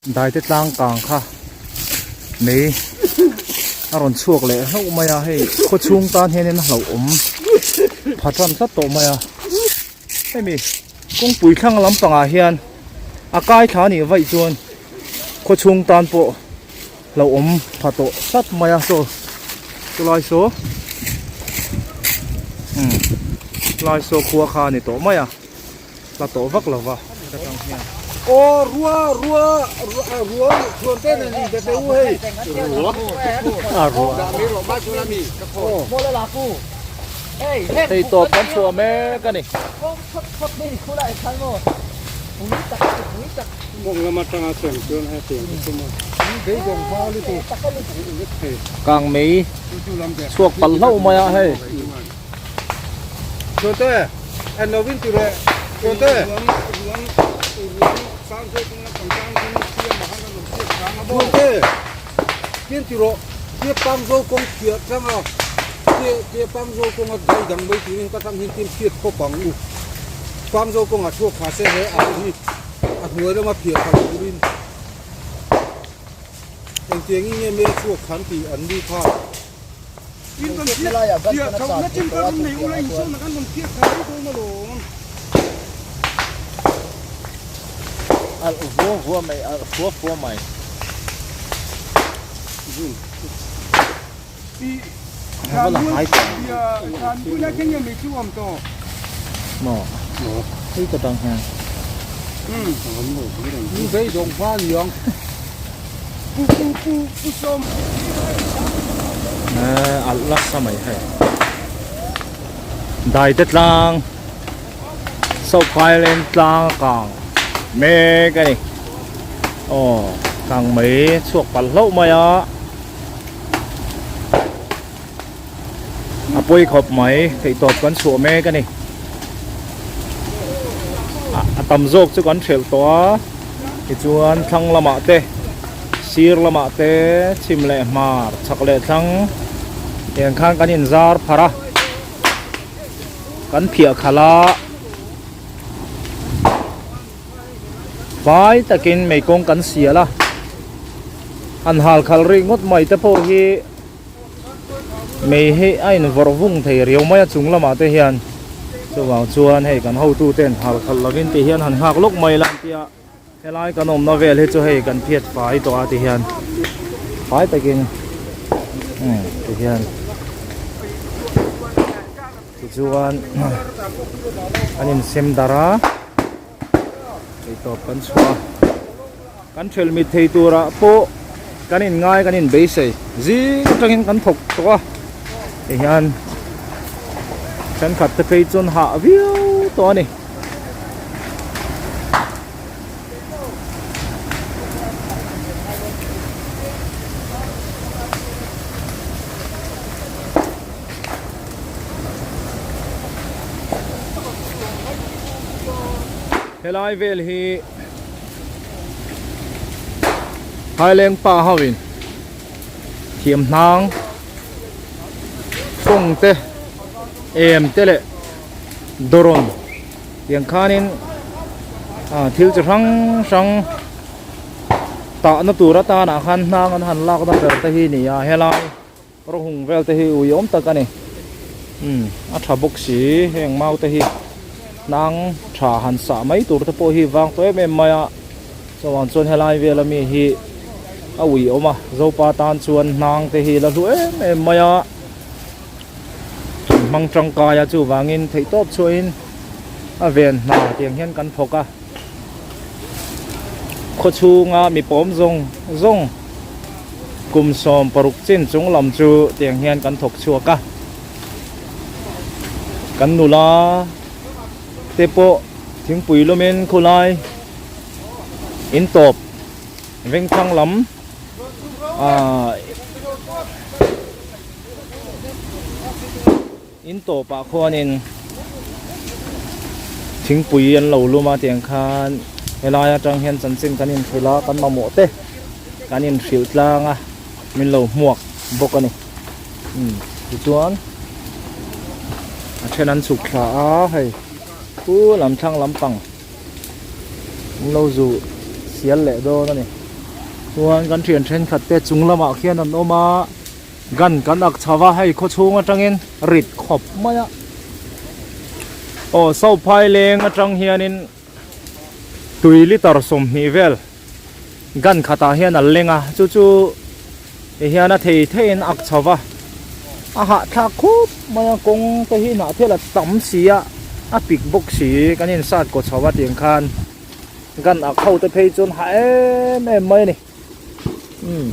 Daite tlang kang kha mei a rawn chhuak leh hlauh mai a, hei khaw chhung tan hianin a hlauhawm pha tan tlat tawh mai a, hemi kawngpui thlang lampangah hian a kai thla anih vaih chuan khaw chhung tan pawh hlauhawm pha tawh tlat mai a saw chulai saw umm chulai saw khua kha a ni tawh mai a. Hla tawh vak lo va heta tang hian. Aw rua rua rua chuan te nen in be pe u hei. Rua a rua. Hei tawp kan chhuah mek a ni. Kang mei chhuak palh hlauh mai a hei. Chuante, en lo in ti reh. Chuante. Chuante, tin ti rawh. Tia pang zo kawng phiah tang a, tia tia pang zo kawnga dai dang mai turin ka tang hin tin phiat khawp ang u. Pang zo kawnga chhuak kha se he ah hi a hnuai lama phiah kha turin engtiangin nge me chhuak khan tih an ni kha. Alh vua vua mai alh fua fua mai. A va la hnai tawh maw hei ka tang hian. Alh nasa mai hei Daite tlang Sohphai leng tlang a kang mek a ni aw kang mai chhuak palh hlauh mai a a pawi khawp mai theihtawp kan chhuah mek a ni a tam zawk chu kan hrelh tawh a tichuan thlang lamah te sir lamah te chhim leh hmar chhak leh thlang tiang khan kan inzar pharh a kan phiah khalh a fai takin mei kawng kan sial a han hal khalh rih ngawt mai te pawh hi. Mei hi a invawrh vung thei riau mai a chung lamah te hian chuvang chuan hei kan hotu ten hal khalh lovin tih hian han nghak lawk mai la an tia helai kan awmna vel hi chu hei kan phiat fai tawh a ti hian fai takin umm ti hian tichuan an insem darh a eihtawp kan chhuah a kan thelh mit thei turah pawh kan in ngai kan in beisei zing atangin kan thawk tawh a ti hian thenkhat te phei chuan hah viau tawh a ni. Helai vel hi Phaileng pa ho in thiam hnang kawng te em te leh dawrawn tiang khanin ah thil chi hrang hrang tahna tur atanah khan hnang an han lakna ber te hi a ni a helai. Rawhung vel te hi ui awm tak a ni. Umm a tha bawk si heng mau te hi hnang tha han sah mai tur te pawh hi vang tawh em em mai a chuan chuan helai vel ami hi a ui awm a zopa tan chuan hnang te hi la hlu em em mai a hmang tangkai a chuvangin theihtawp chhuahin a ven hna tiang hian kan thawk a khawchhunga mi pawm zawng zawng. Kum 16 chin chung lam chu tiang hian kan thawk chhuak a, kan nula te pawh thingpui lumin khulai in tawp vengthlang lam ah in tawpah khuanin thingpui an lo lum a tiang khan helai atang hian chanchin kan inhrilh a kan mamawh te kan inhrilh tlang a min lo hmuak bawk a ni umm tichuan a then an chhuk thla a hei khu lam thlang lampang an lo zu sial leh dawn a ni. Chuan kan thian thenkhat te chung lamah khian an awm a, gun kan ak chho a, hei khawchhung atangin rit khawp mai a. Aw Sophai leng atang hianin tui liter 20 vel gun khatah hian a leng a, chu chu ti hian a thei theiin ak chho va, a hahthlak khup mai a, kawng te hi hnahthel a tam si a, a pik bawk si, kan insat kaw chho a tiang khan gun ak ho te phei chuan hah em em mai a ni. Umm.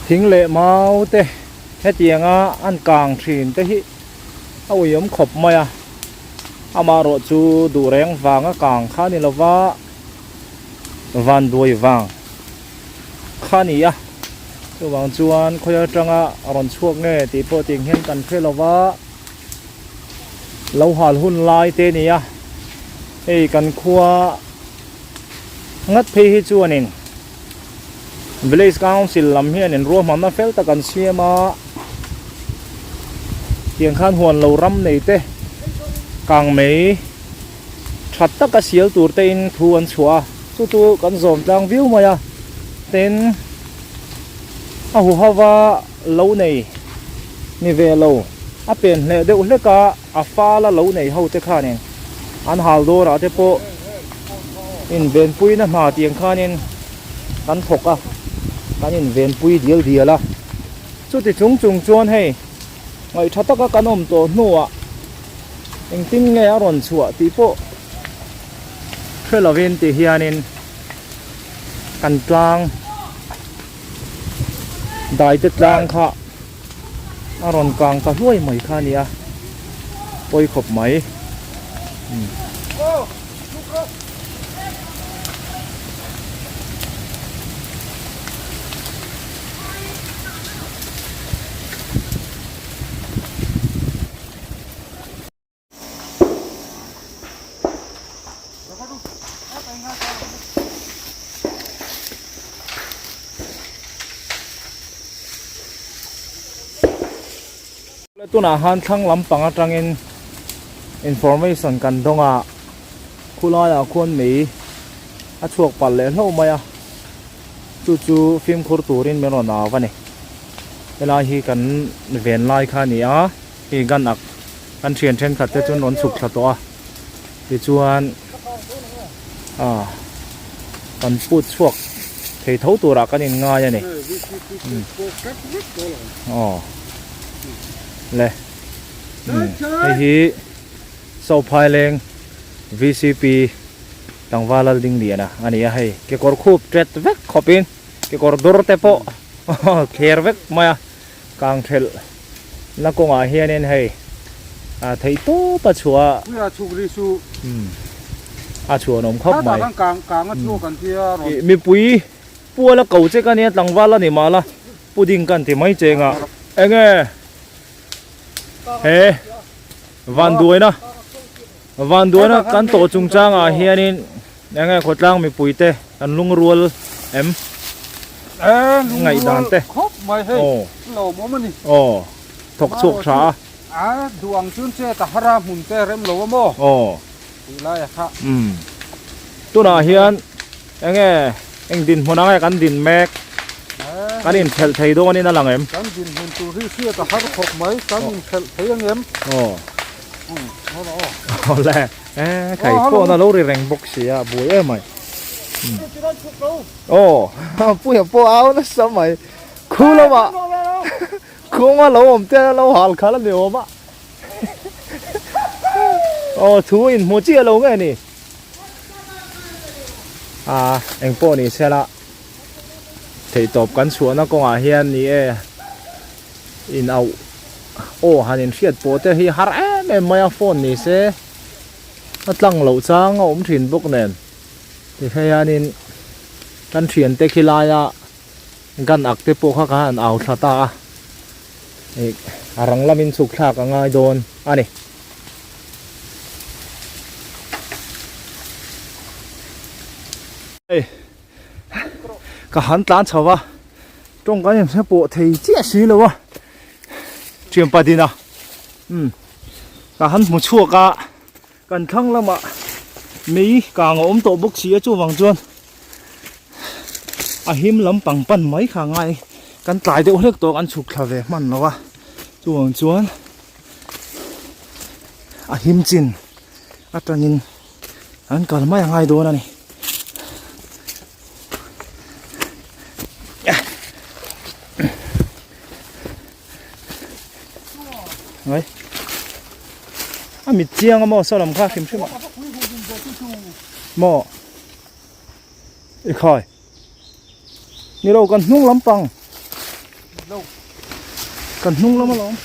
Thing leh mau te hetianga an kang thin te hi a uiawm khawp mai a, amaherawh chu duh reng vanga kang kha a ni lova van duai vang kha a ni a, chuvang chuan khawi atanga rawn chhuak nge tih pawh tiang hian kan hre lova. Lo hal hun lai te a ni a, hei kan khua ngat phei hi chuanin village council lam hianin ruahmanna fel tak an siam a, tiang khan huan lo ram nei te kang mai tha taka sial tur te in thu an chhuah a, chu chu kan zawm tlang viau mai a, tin a huhava lo nei ni ve lo a pen hleh deuh hlek a a fala lo nei ho te khanin an hal dawrah te pawh invenpuina hna tiang khanin kan thawk a kan invenpui dial dial a chuti chung chung chuan hei ngaih tha taka kan awm tawh hnuah engtin nge a rawn chhuah tih pawh hre lovin ti hianin kan tlang. Daite tlang kha a rawn kang ta hluai mai kha a ni a, pawi khawp mai. Tunah han thlang lampang atangin information kan dawng a, khulaiah khuan mei a chhuak palh leh hlauh mai a, chu chu fimkhur turin min rawn au a ni. Helai hi kan ven lai kha a ni a. Hei gan ak kan thian thenkhat te chuan rawn chhuk thla tawh a tichuan ah kan put chhuak thei tho turah kan in ngai a ni aw le hei hi Sophaileng V_C_P tlangval Laldingliana a ni a hei kekawr khup tet vek khawpin kekawr dawr te pawh thler vek mai a. Kang thelh na kawngah hianin hei a theih tawp a chhuah a. Puia chhuk ri chu. Umm a chhuah an awm khawp mai. Khatah khan kang kang a chhuak an tia rawn. Mipui pual a ko che ka nia tlangval a ni mah la pudding kan ti mai cheng a. Enge he vanduaina vanduaina kan tawh chungchangah hianin Enge khawtlang mipui te an lungrual em? Ngaihdan te. Khawp mai hei lawmawm a ni. Aw thawk chhuak tha a. A duh ang chuan che ta hara hmun te rem lo a maw? Aw. Tih lai a kha. Umm. Tunah hian enge eng dinhmun ang e kan din mek? Kan inthelh thei dawnin a lang em? Kan dinhmun tur hi hriat a har khawp mai. Kan inthelh thei ang em? Aw. Umm. Aw le. Eh, kai phone a lo ri reng bawk si a, buai em mai. Oh, puia pawh au nasa mai. Khu lamah khawnga lo awm te lo hal khalh a ni awm a. Oh, thu in hmu chiah lo nge ni. A, eng pawh ni se la. Theihtawp kan chhuahna kawngah hian ni e in auh. Aw han inhriat pawh te hi har em em mai a phone ni se a tlang loh chang a awm thin bawk nen tikhe hianin kan thiante khi laia gun ak te pawh kha kan han au thla ta a ih a rang lamin chhuk thlak a ngai dawn a ni. Hei ka han tlan chho va tawng kan inhre pawh thei chiah si lo a thianpa dina umm ka han hmu chhuak a kan thlang lamah mei kang a awm tawh bawk si a chuvang chuan a him lampang pan mai kha ngai kan tlai deuh hlek tawh kan chhuk thla ve hman lo a chuvang chuan a him chin atangin an kal mai a ngai dawn a ni. Oi. A mit chiang a maw saw lam kha hrim hrim a. Maw. I khai. Ni lo kan hnung lampang. Kan hnung lam alawm.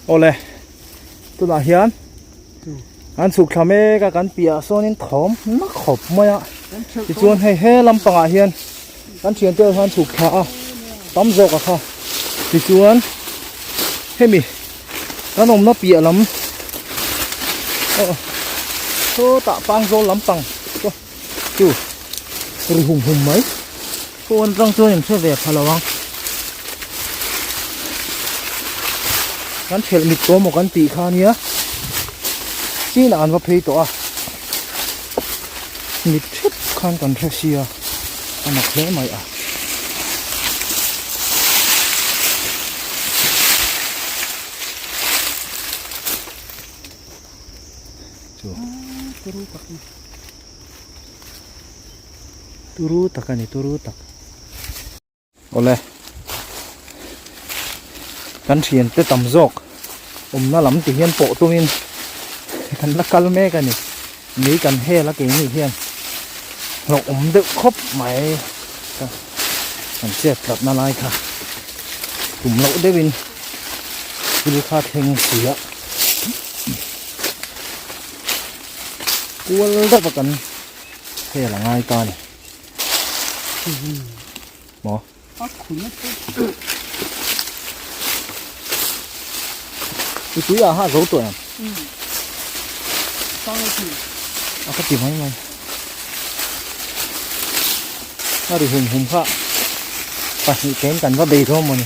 Awle tunah hian an chhuk thla mek a kan piah ah sawnin thawm na khawp mai a tichuan hei he lampangah hian kan thiante ho hian chhuk thla a tam zawk a kha tichuan hemi kan awmna piah lam aw sawtah pangzawl lampang chu ri hum hum mai phone atang chuan in hre ve pha lo ang kan thelh mit tawh maw kan tih kha ania chin ah an va phei tawh a mit hrep khan kan hre sia a mak hle mai a. Turu tak a ni turu tak. Awle kan thian te tam zawk awmna lam ti hian pawh tumin kan la kal mek a ni mei kan hel a keini hian hlauh awm deuh khawp mai kan chet tlatna lai kha tum loh deuhin thil kha thleng si a. Kual deuh a kan hel a ngai ta a ni. Maw? I tui ah ha zo tawh em? A ka ti mai mai. A ri hum hum kha pahnih tein kan va bei dawn mawni.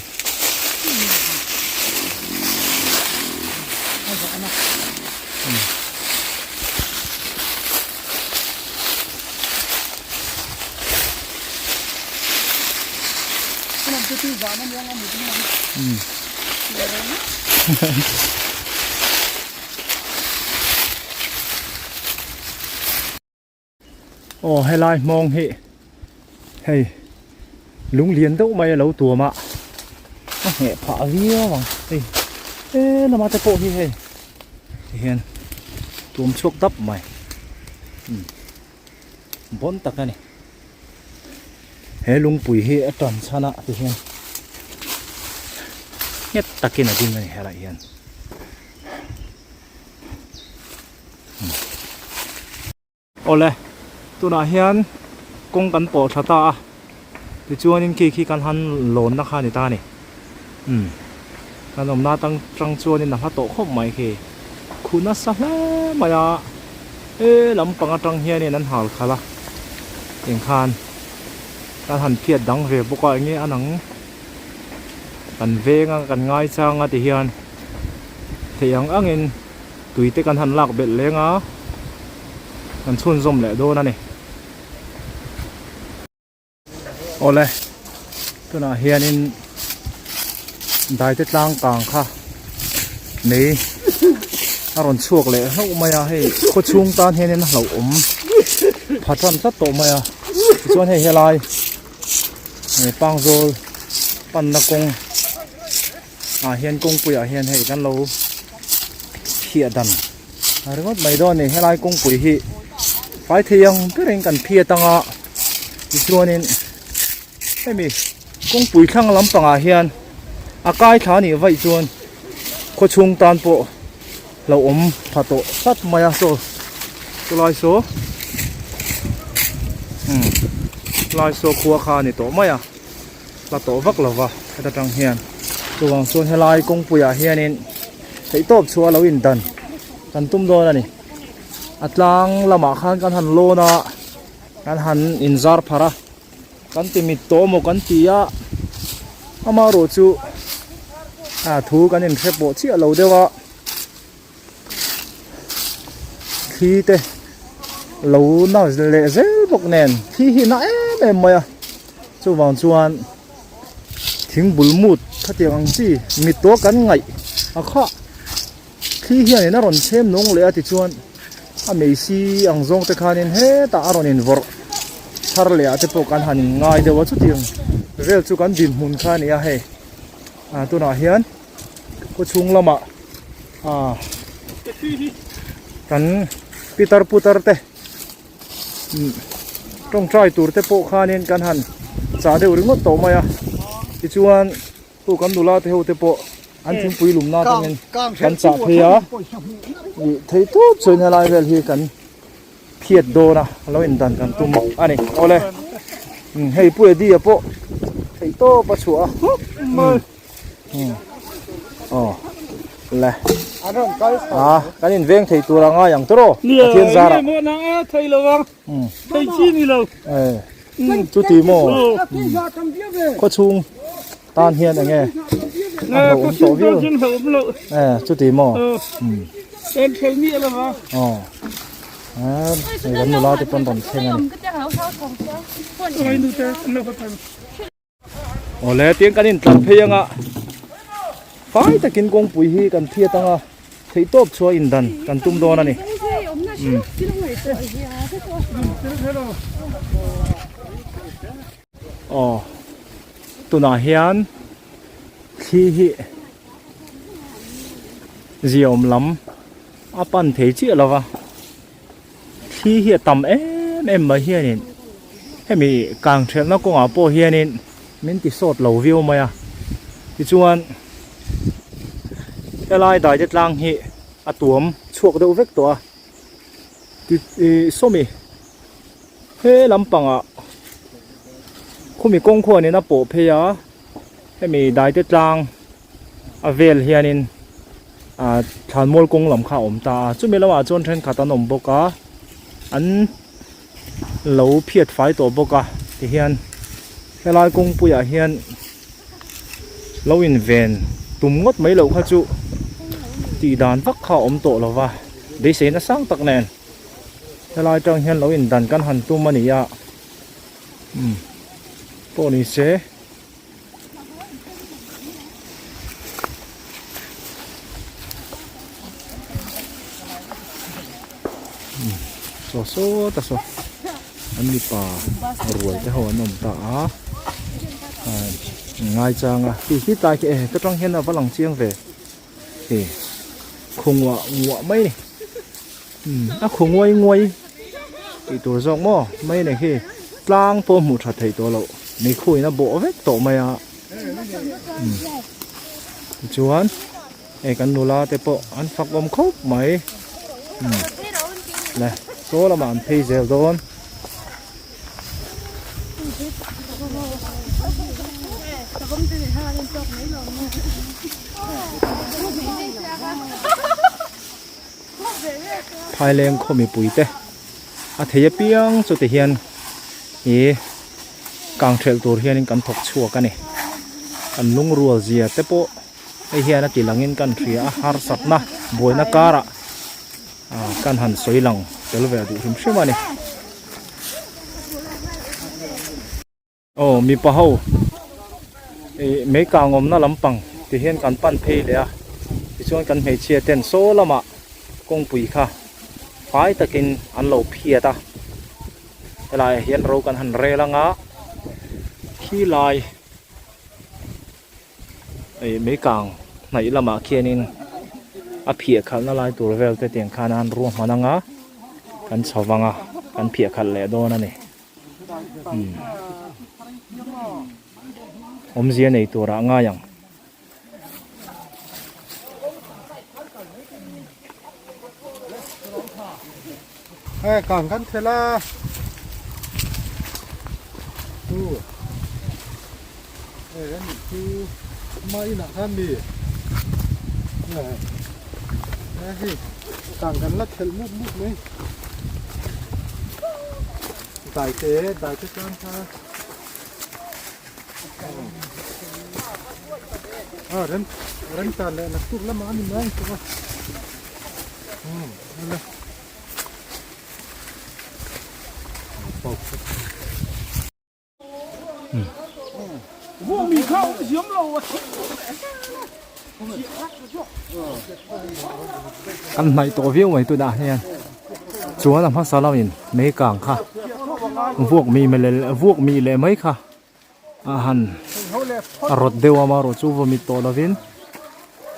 Aw helai hmawng hi hei lung lian deuh mai a lo tuam a a ngheh phah viau ang hei he lama te pawh hi hei ti hian tuam chhuak dap mai umm bawn tak a ni he lungpui hi a tan chhan a ti hian nghet takin a ding a ni helaiah hian. Awle tunah hian kawng kan pawh thla ta a tichuanin khi khi kan han lawnna kha a ni ta a ni umm kan awmna atang tang chuanin a hla tawh khawp mai khi khu nasa hle mai a he lampang atang hianin an hal khalh a engkhan kan han phiat dang ve bawk a enge a nang kan veng a kan ngai chang a ti hian theih ang angin tui te kan han lak belh leng a kan chhunzawm leh dawn a ni. Awle tunah hianin daite tlang kang kha mei a rawn chhuak leh hlauh mai a hei khawchhung tan hianin a hlauhawm pha tan tlat tawh mai a tichuan hei helai he pangzawl panna kawng ah hian kawngpui ah hian hei kan lo thiah dan a ringawt mai dawn a ni helai kawngpui hi. Fai thei ang berin kan phiat anga tichuanin hemi kawngpui thlang lampangah hian a kai thla anih vaih chuan khawchhung tan pawh hlauhawm pha tawh tlat mai a saw chulai saw umm chulai saw khua kha a ni tawh mai a hla tawh vak lo va heta tang hian chuvang chuan helai kawngpuiah hianin theihtawp chhuah a lo indan kan tum dawn a ni. A tlang lamah khan kan han lawn a kan han inzar pharh a kan ti mit tawh maw kan ti a amaherawh chu a thu kan inhre pawh chiah lo deuh a thli te lo na leh zel bawk nen thli hi na em em mai a chuvang chuan thing bul mut khatiang ang chi mit tawh kan ngaih a khah. Thli hianin a rawn chhem nung leh a tichuan a meisi ang zawng te khanin hetah a rawn invawrh thar leh ah te pawh kan han inngai deuh a chutiang vel chu kan dinhmun kha a ni a hei ah tunah hian khawchhung lamah ah kan pitar putar te tawngtai tur te pawh khanin kan han chah deuh ringawt tawh mai a tichuan. Chu kan nula te ho te pawh an thingpui lumna atangin kan chah phei a, ih theih tawp chuan helai vel hi kan phiat dawn a, lo indan kan tum a ni. Awle hei Pu Eddie-a pawh theih tawp a chhuah a, aw le ah kan inveng thei tur a ngai ang tawh rawh Pathian zarah. Chuti maw khawchhung tan hian eng nge a hlauhawm tawh viau e chuti maw aw hei kan nula te pawn rawn thleng a ni. Awle tiang kan intlar phei anga fai takin kawngpui hi kan thiat anga theihtawp chhuah indan kan tum dawn a ni. Aw tunah hian thli hi ziaawm lam a pan thei chiah lova. Thli hi a tam em em mai hianin hemi kang thelhna kawngah pawh hianin min ti sawt lo viau mai a tichuan helai daite tlang hi a tuam chhuak deuh vek tawh a ti ih sawmi he lampangah khumi kawng khuanin a pawh phei a hemi daite tlang a vel hianin ah thlanmual kawng lam kha a awm ta a chumi lamah chuan thenkhat an awm bawk a an lo phiat fai tawh bawk a tihian helai kawngpuiah hian lo inven tum ngawt mai loh kha chu tih dan vak kha a awm tawh lo va beisei nasang tak nen helai tang hian lo indan kan han tum a ni a umm pawh ni se. Saw saw ta saw an mipa rual te ho an awm ta a ngai chang a ti hi tlai khi e ta tang hian a va lang chiang ve e khaw nguah nguah mai ni a khaw nguai nguai tih tur zawk maw mai ni khi tlang pawh hmuh tha theih tawh loh meikhuin a bawh vek tawh mai a tichuan hei kan nula te pawh an fak awm khawp mai le saw lamah an phei zel dawn. Phaileng khaw mipui te a thei apiang chu ti hian ih kang thelh tur hianin kan thawk chhuak a ni kan lungrual zia te pawh hei hian a ti langin kan hria a harsatna buaina karah ah kan han sawi lang tel ve duh hrim hrim a ni. Aw mipa ho ih mei kang awmna lampang ti hian kan pan phei leh a tichuan kan hmeichhia ten saw lamah kawngpui kha fai takin an lo phiat a helaiah hian ro kan han rel anga khi lai ih mei kang hnaih lamah khianin a phiah khalhna lai tur vel te tiang khan an ruahman anga kan chho vang a. kan phiah khalh leh dawn a ni. Umm awmzia nei turah ngai ang. Hei kang kan thel a chu hei an nih chu ama inah khan mi hei kang kan la thelh mup mup mai dai te dai te tlang kha. A rem rem tan leh naktuk lamah a ni mai ang a umm ala Kan hnaih tawh viau mai tunah hian chuan a hmasa lamin mei kang kha vuak mi vuak mi leh mai kha. A han a rawt deuh a amaherawh chu vawmit tawh lovin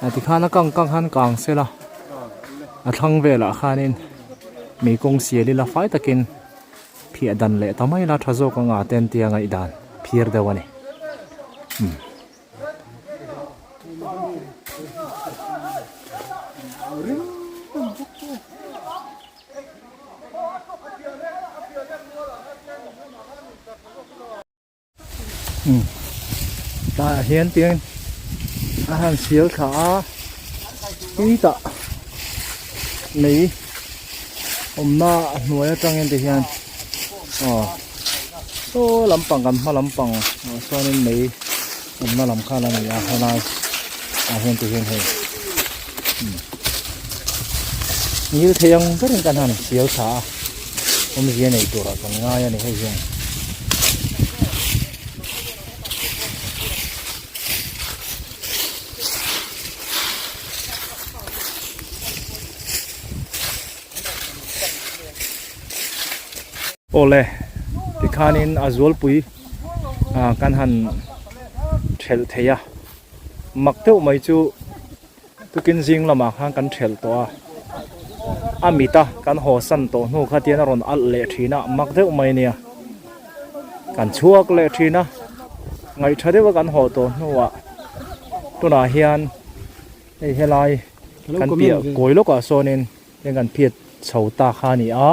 a tikhan a kang kang khan kang sela a thlang velah khanin mei kawng sial ila fai takin phiah dan leh ta mai ila tha zawk anga te an tia ngaihdan phir deuh a ni umm. Tlaiah hian tiang a han sial thla a tui tah mei awmna a hnuai atangin ti hian aw saw lampang kan hma lampang ah sawnin mei awmna lam khan a ni a helai ah hian ti hian hei ngil thei ang berin kan han sial thla a awmzia nei turah kan ngai a ni hei hian. Awle tikhanin a zualpui ah kan han thelh thei a mak deuh mai chu. Tukin zing lamah khan kan thelh tawh a, a mit a kan haw san tawh hnu kha tian a rawn alh leh thin a, mak deuh mai nia. Kan chhuak leh thin a, ngaihtha deuh a kan haw tawh hnuah tunah hian hei helai kan piah kawi lawkah sawnin heng kan phiat chho ta kha a ni a,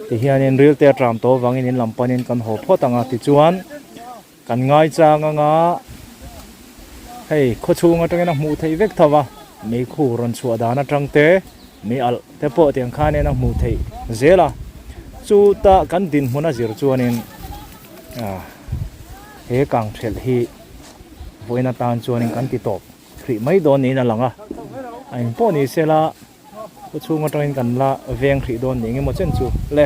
tihianin ril te a tram tawh avangin in lam panin kan haw phawt ang a tichuan. Kan ngaichang anga hei khawchhung atangin a hmuh theih vek tho va, meikhu rawn chhuah dan atang te, mei alh te pawh tiang khanin a hmuh theih zel a, chuta kan dinhmun a zir chuanin ah he kang thelh hi vawiin atan chuanin kan ti tawp hrih mai dawn niin a lang a, a engpawh ni sela khawchhung atangin kan la veng hrih dawn ni engemaw chen chu le.